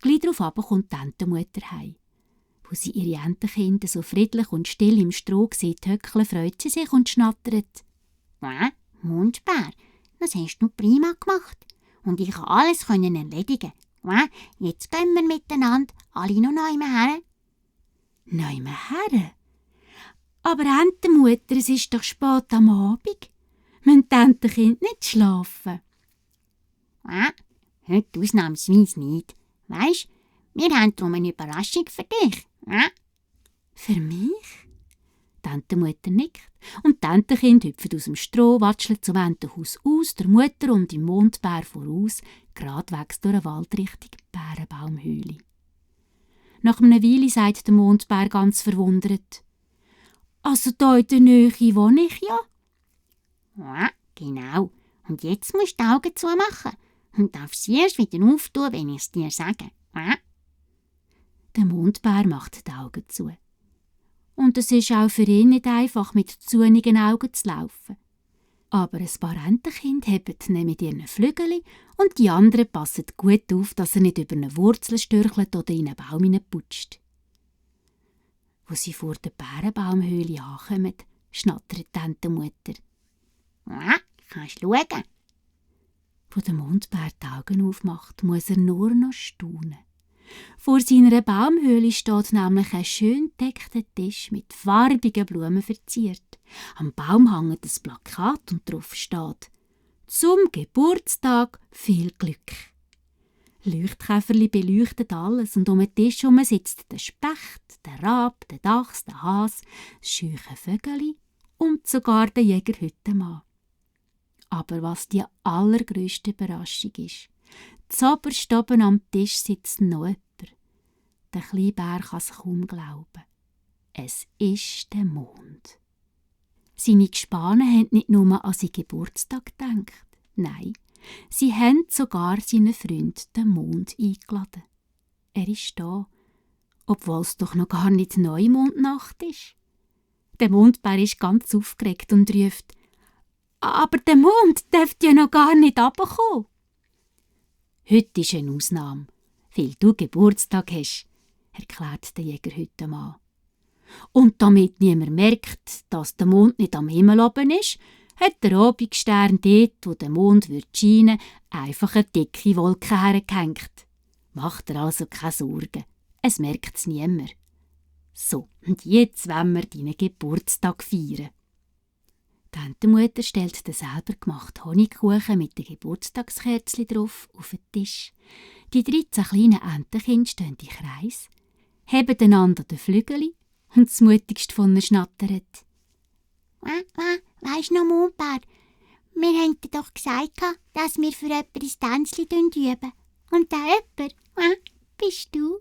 Gleich darauf kommt die Entenmutter heim. Wo sie ihre Entenkinder so friedlich und still im Stroh sieht höckeln, freut sie sich und schnattert. Mondbär, das hast du prima gemacht. Und ich konnte alles erledigen. Jetzt gehen wir miteinander alle noch her. Her? Aber Entenmutter, es ist doch spät am Abend. Müssen die Entenkinder nicht schlafen? Heute ausnahmsweise nicht. Weisst, wir haben darum eine Überraschung für dich. Für mich? Die Entenmutter nickt und die Entenkinder hüpfen aus dem Stroh, watscheln zum Entenhaus aus, der Mutter und dem Mondbär voraus, geradwegs durch den Wald Richtung Bärenbaumhöhle. Nach einer Weile sagt der Mondbär ganz verwundert: «Also da in der Nähe wohne ich ja.» Genau. Und jetzt musst du die Augen zumachen und darfst sie erst wieder auftun, wenn ich es dir sage. Der Mondbär macht die Augen zu. Und es ist auch für ihn nicht einfach, mit zunigen Augen zu laufen. Aber ein paar Entenkinder heben ihn mit ihren Flügeln und die anderen passen gut auf, dass er nicht über eine Wurzel stürchelt oder in einen Baum hineinputscht. Wo sie vor der Bärenbaumhöhle ankommen, schnattert die Entenmutter. Kannst du schauen? Wo der Mondbär die Augen aufmacht, muss er nur noch staunen. Vor seiner Baumhöhle steht nämlich ein schön gedeckter Tisch mit farbigen Blumen verziert. Am Baum hängt ein Plakat und drauf steht: «Zum Geburtstag viel Glück.» Leuchtkäferli beleuchtet alles und um den Tisch herum sitzt der Specht, der Rab, der Dachs, der Has, das scheuche Vögeli und sogar der Jägerhüttenmann. Aber was die allergrösste Überraschung ist: zuoberst oben am Tisch sitzt noch jemand. Der kleine Bär kann es kaum glauben. Es ist der Mond. Seine Gespanne haben nicht nur an seinen Geburtstag gedacht. Nein, sie haben sogar seinen Freund, den Mond, eingeladen. Er ist da, obwohl es doch noch gar nicht Neumondnacht ist. Der Mondbär ist ganz aufgeregt und ruft: «Aber der Mond dürfte ja noch gar nicht runterkommen.» «Heute ist eine Ausnahme, weil du Geburtstag hast», erklärt der Jägerhüttenmann. «Und damit niemand merkt, dass der Mond nicht am Himmel oben ist, hat der Abendstern dort, wo der Mond scheinen würde, einfach eine dicke Wolke hergehängt. Macht dir also keine Sorgen, es merkt es niemand. So, und jetzt wollen wir deinen Geburtstag feiern.» Die Entenmutter stellt den selber gemachten Honigkuchen mit den Geburtstagskerzen drauf auf den Tisch. Die 13 kleinen Entenkinder stehen im Kreis, heben einander den Flügel und das Mutigste von ihnen schnattert: Weisst du noch, Mondbär, wir haben dir doch gesagt, dass wir für jemanden ein Tänzchen üben. Und der jemand, bist du.